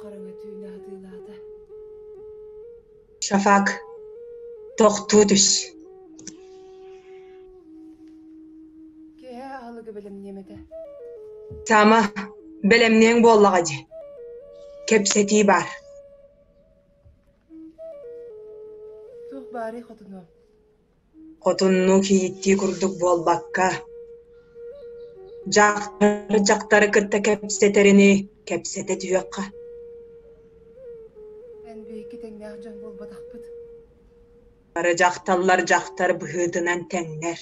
Хараҥа түүнү хатыылаата. Шафак, тохтуу түс. Киэһэ аһылыгы бэлэмниэм этэ. Сама, бэлэмниэҥ буоллаҕа дии. Кэпсэтии баар. Туох баарый хотунуом? Хотуннуу кийииттии курдук буолбакка, дьахтар дьахтары кытта кэпсэтэрини кэпсэтэ түһүөххэ. Эн биһикки тэҥнээх дьон буолбатахпыт. Бары дьахталлар дьахтар быһыытынан тэҥнэр.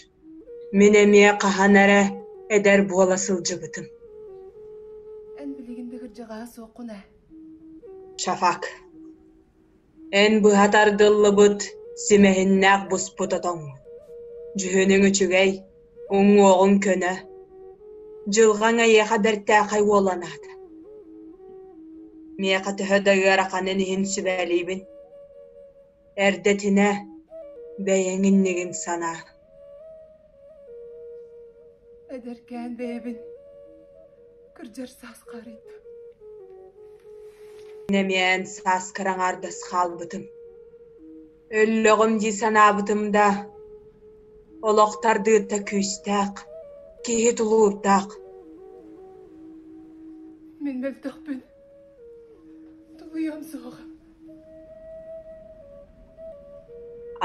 Мин эмиэ хаһан эрэ эдэр буола сылдьыбытым. Эн билигин да кырдьаҕаһа суоххун ээ. Шафак, эн быһа тардыллыбыт симэһиннээх буспут отоҥҥун. Дьүһүнүҥ үчүгэй, уҥуоҕуҥ көнө. Дьылҕаҥ эйиэхэ бэртээхэй уолланаата. Миэхэ төһө да ыараханын иһин сүбэлиибин. Эрдэтинэ бэйэҥ иннигин санаа. Эдэркээн бэйэбин кырдьар саас хаарыйда. Эмиэн сааскар аҥаардас хаалбытым. Өллөҕүм дии санаабытым да, олох тардыыта күүстээх, киһи тулуурдаах. Мин мөлтөхпүн. Тулуйуом суоҕа.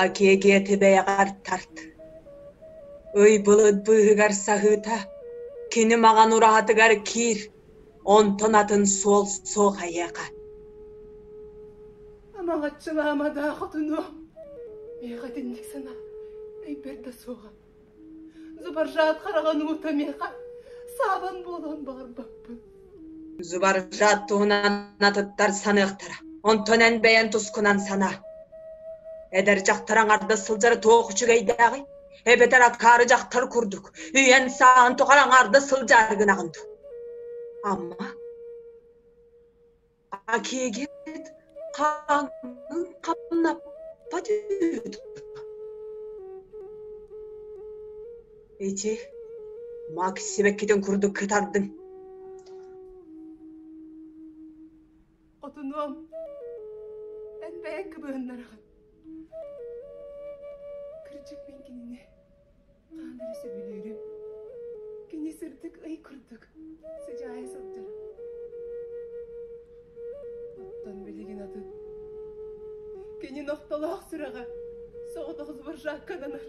Акегиэти бэйэҕэр тарт. Ый былыт быыһыгар саһыыта, кини маҕан ураһатыгар киир, онтон атын суол суох эйиэхэ. Амаҕаччылаама даа хотунуом, миэхэ итинник санаа өйбөр да суоҕа. Зубаржаат хараҕын уута миэхэ саабан буолуон баҕарбаппын. Зубаржаат туһунан атыттар саныахтара, онтон эн бэйэн тускунан санаа. Эдэр дьахтар аҥардас сылдьара туох үчүгэйдээҕий? Эбэтэр акаары дьахтар курдук, үйэн сааһын тухары аҥаардас сылдьаары гынаҕын дуу? Ама, Акиэгит хааҥҥын хамнаппат үһү Ити мак сибэккитин курдук кытардыҥ. Хотунуом, эн бэйэҥ кыбыһыннараҕын. Кырдьык мин кинини хаһан эрэ сөбүлүүрүм. Кини сырдык ый курдук сыдьаайа сылдьара. Оттон билигин атын. Кини нохтолоох сүрэҕэ соҕотох сборжаккананар.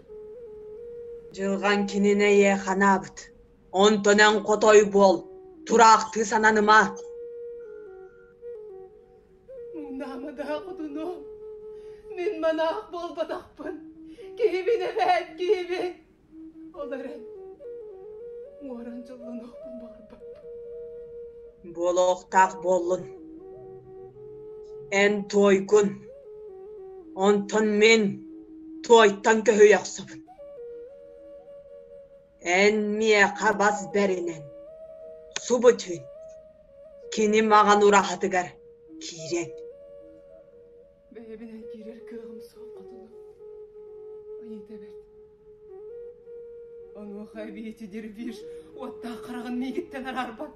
Дьылҕаҥ кинини эйиэхэ анаабыт. Онтон эн хотой буол, тураахтыы сананыма. Муҥнаама хотунуом, мин манаах буолбатахпын, киһибин эбээт киһибин. Ол эрэн, уоран дьоллонуохпун баҕарбаппын. Буолуохтаах буоллун. Эн туойгун, онтон мин туойтан көһүйэ охсобун. Эн миэхэ бас бэринэн, субу түүн кини маҕан ураһатыгар киирэн. Бэйэбинэн киирэр кыаҕым суох хотуну. Айыыта бэрт. Онуоха эбиити дирбиир уоттаах хараҕын миигиттэн араарбат.